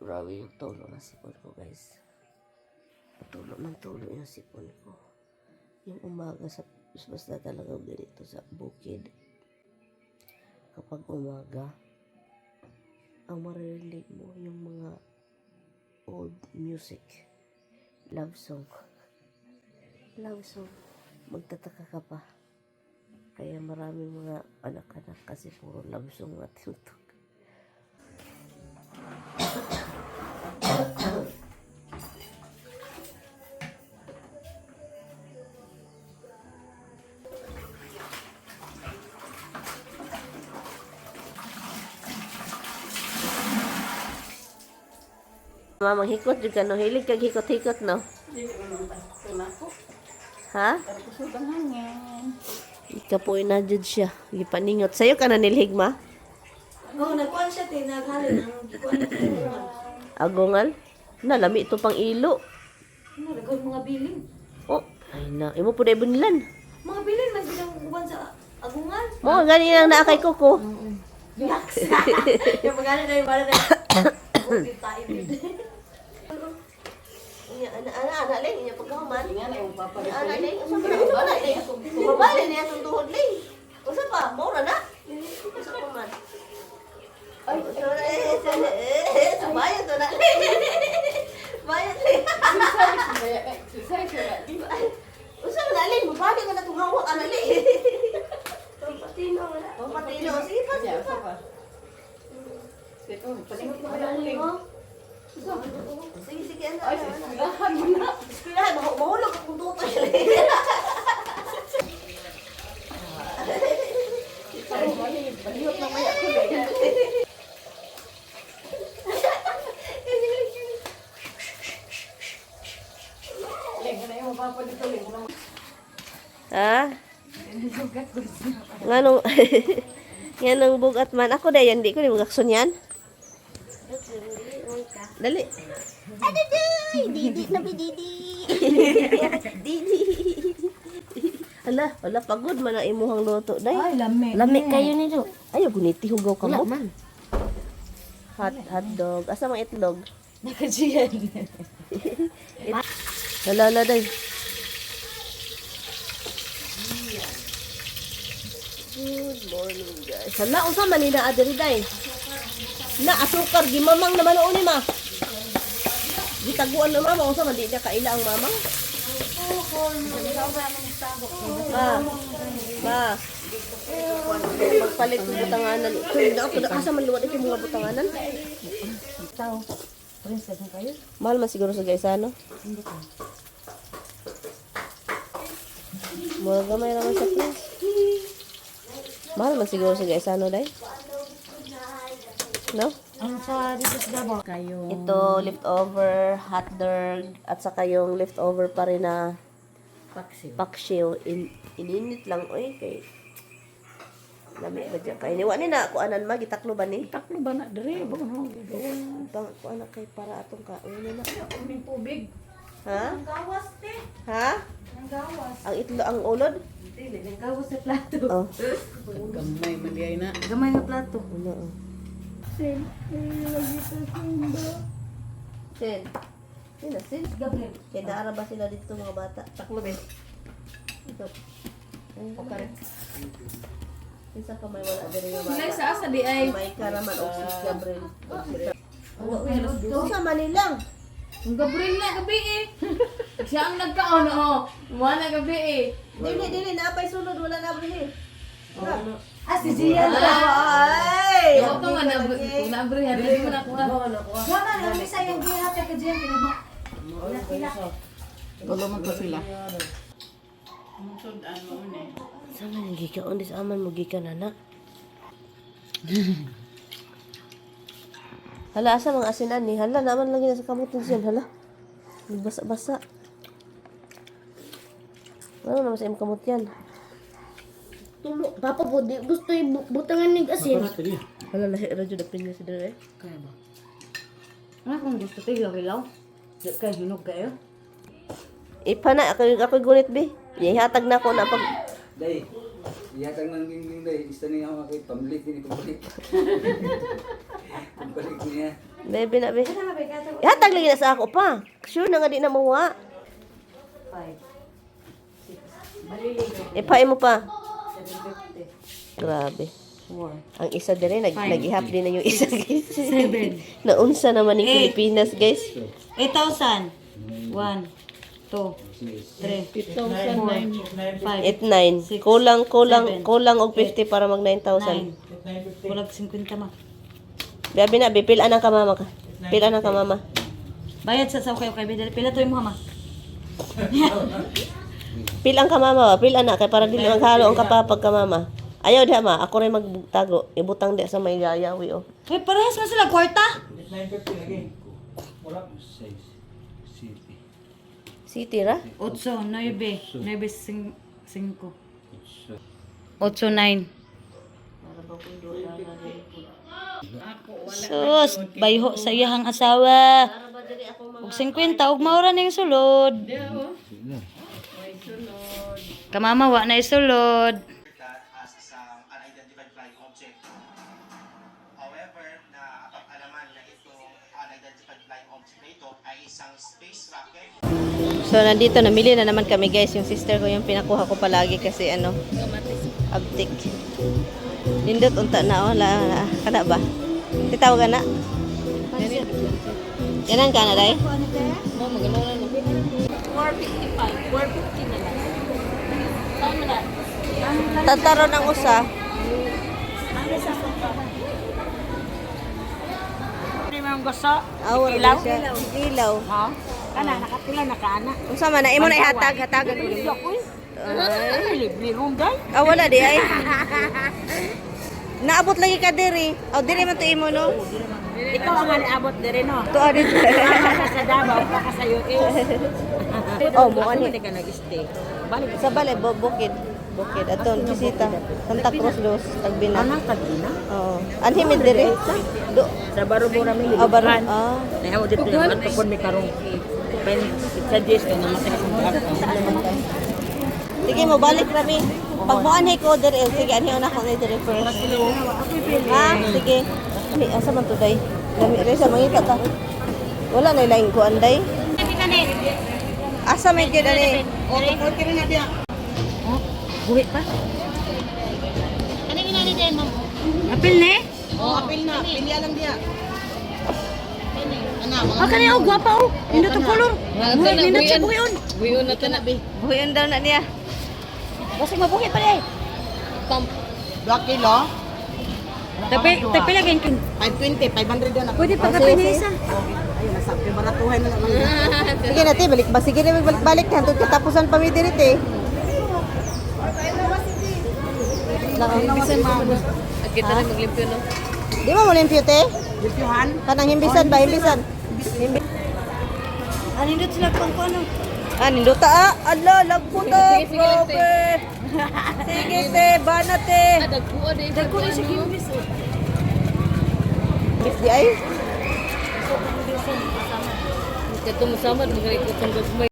Grabe yung tulo na sipon ko, guys. Tulo man tulo yung sipon ko. Yung umaga sa basta talaga ganito sa bukid. Kapag umaga, ang maririnig mo yung mga old music. Love song. Love song. Magtataka ka pa. Kaya maraming mga anak-anak kasi puro love song na tinutug. Mamang hikot jud ka no, hilig kag hikot-hikot no. Ha? Ikapoy na jud siya. Gipaningot. Sayo ka na nilhig ma? Oh, nagkuhan siya te, naghalin ang gikuan na sa Agongal? Na lami ito pang ilo. Ano, nagkuhan mga bilin. Oh, ay na. Imo po na ibunilan. Mga bilin man bilang uban sa agungan. Mo gani lang naa kay kuko. Yaks. Yung magana na yung bala na. Oh, di tayo din. Inya ana ana ana ling inya pagkahuman. Ana ling usa pa na usa pa na ling. Mabali niya itong tuhod ling. Usa pa mao ra na. Usa pa man. Ay, usa na eh, usa na eh, subayot to na ling. Bayot ling. Usa pa na ling, mabali man na itong hawak ana ling. Pampatino wala. Pampatino, sige pa, sige pa. Sige, sige, ana. Ay, eskwelahan mo na. Eskwelahan, mahulog akong tutoy. Balihot na maya ko. Ha? Nganong nganong bugat man ako dayon di ko ni magakson yan. Dali. Adaday! Didi na bi didi. Didi. Ala, wala pagod man ang imuhang luto day. Ay, lami. Lami kayo nito. Ayaw guniti hugaw ka mo. man. Hot hot dog. Asa mang itlog? Nakajiyan. Hala, hala, day. Good morning, guys. Hala, unsa man ni naa diri day? Na asukar gimamang naman ni ma. Gitaguan na mama unsa man di na kaila ang mama? Ma. Ma. Magpalit ng butanganan. Kuy, na ako asa man luwad ito mga butanganan. Tao. Princess na kayo? Mahal man siguro sa gaisano. Mura gamay naman sa place. Mahal man siguro sa gaisano day. No? Ang sa dito sa Davao. Kayo. Ito, leftover hot dog at saka yung leftover pa rin na Paksiw. paksiw. Ininit lang, oy, kay lami ba dyan? Kay niwa ni na, kuanan ma, gitaklo ba ni? Taklo ba na dire? Ba no? Bang, kuan na kay para atong kaon na. May tubig. Ha? Ang gawas te. Ha? Ang gawas. Ang itlo, ang ulod? Dili, ang gawas sa plato. Oh. Gamay man diay na. Gamay nga plato. Ano, oh. Sin. Sin. Sin na, sin. Gabriel. Kaya naara ba sila dito mga bata? Taklo be. Ito. Ay, Kinsa pa may wala diri nga Nay bata. sa asa di ay. May karaman og si Gabriel. Sa Manilang. Ang Gabriel na gabi eh. Siya ang nagkaon oh. Mo na gabi eh. Dili dili na pay sulod wala na dili. Ah, si Gian. Ay! Ako to nga na kung naabrihan dili mo nakuha. Wala na, ang isa yung gihatag ka Gian. Pinaba. Pila. Tulo man to sila. Sa man gikaon dis aman mo gikan ana. Hala asa mga asinan ni? Hala naman lagi na sa kamot ni siya hala. Basa-basa. Wala naman sa imong kamot yan. Tulo, papa po, di gusto yung butangan ng asin. Hala lahi ra jud ang pinya si dire. Kaya ba? Ano kung gusto tayo, hilaw-hilaw? Di kayo hinog kayo? Ipa na ako ako gunit bi. Ihatag na ko na pag Day, ihatag ng dingding day. Isa niya ako kay pambalik ni pambalik. Pambalik niya. Bebe na be. Ano Ihatag lagi na sa ako pa. Sure na nga di na mawa. 5, 6. Ipain mo pa. 750. Grabe. 4. Ang isa dire naghihap din na yung isa, guys. 7. Naunsa naman yung Eight. Pilipinas, guys. 8,000. 1, 2, 3, 4, 5, 8 9. Six, Kulang kulang seven, kulang og 50 para mag 9,000. 9. Kulag 50 ma. Grabe na, be, pila nang kamama ka. Pila nang kamama. Bayad sa saw kayo kay Bedel. Pila to yung mama. Pila ang kamama ba? Pila na kay para dili maghalo ang kapapag kamama. Ayaw diha ma, ako rin magtago. Ibutang diha sa may yayawi oh. Hey, parehas man sila kwarta. 6, 7, City ra? 8, 9, 9, 5. 8, 9. Sus, bayho sa iyang asawa. Og 50 og maura ning sulod. Kamama wa na isulod. That as isang unidentified flying object. However, na apag-alaman na itong unidentified flying object na ito ay isang space rocket. So nandito namili na naman kami, guys. Yung sister ko yung pinakuha ko palagi kasi ano, abtik. Nindot unta na oh, la, la kana ba? Titawag na. Yanan ka na day? 455. 450 na lang. Saan mo na? Tataron ang usa. Awar ilaw. Ilaw. Ha? Kana nakapila na kaana. Unsa man na imo na ihatag hatagan ko nimo. Ay, libre ron day. Ah, wala di ay. Naabot lagi ka diri. Oh, diri man to imo no. Ikaw ang niabot diri no. Tuwa dito. Ka sa Davao, ka sa US. Oh, mo ani. ka nag-stay. Balik Sa balay bukid. Bukid aton bisita. Santa Cruz dos Tagbina. Anang tagina? Oo. Anhi mi diri. Do. Sa Barubora mi Ah, baro. Ah. Nahaw dito yung ato kon mi karong pen suggest na namatay sa mga. Sige mo balik rami. Pag mo anhi ko diri, eh, sige anhi una ko ni diri first. Ha, sige. Ani asa man to day? Lami rin sa mangita ta. Wala na laing kuan day. Asa may gyud ani? Buhi pa. Ano yung inani din, ma'am? Apil ni? Oh, apil na. Pilya lang diya. Ah, kani oh, gwapa oh. Nindot ang color. Buhi, nindot siya buhion. Buyon na to na, be. Buhion daw na niya. Basig mabuhi pa di. Pump. 2 kilo, Tapi tapi lagi kin. 520, 500 na. Pwede pa Oh, ka sige, pinisa. Ayun, nasa baratuhan na naman. Sige na te, balik ba? Sige na balik-balik hantod katapusan pa mi diri te. At kita na maglimpyo, no? Di mo mo te? Limpyuhan? Kanang himbisan ba? Himbisan. Ah, nindot sila pang kuno. Ah, nindota ah. Ala, lagpo to. Sige, sige lang, te. Grabe. Sige te, bana te. Ah, dagkuha din. Dagko ni siya gimbis. oh. Di ay. Kato musamad, mga ikot ang gagmay.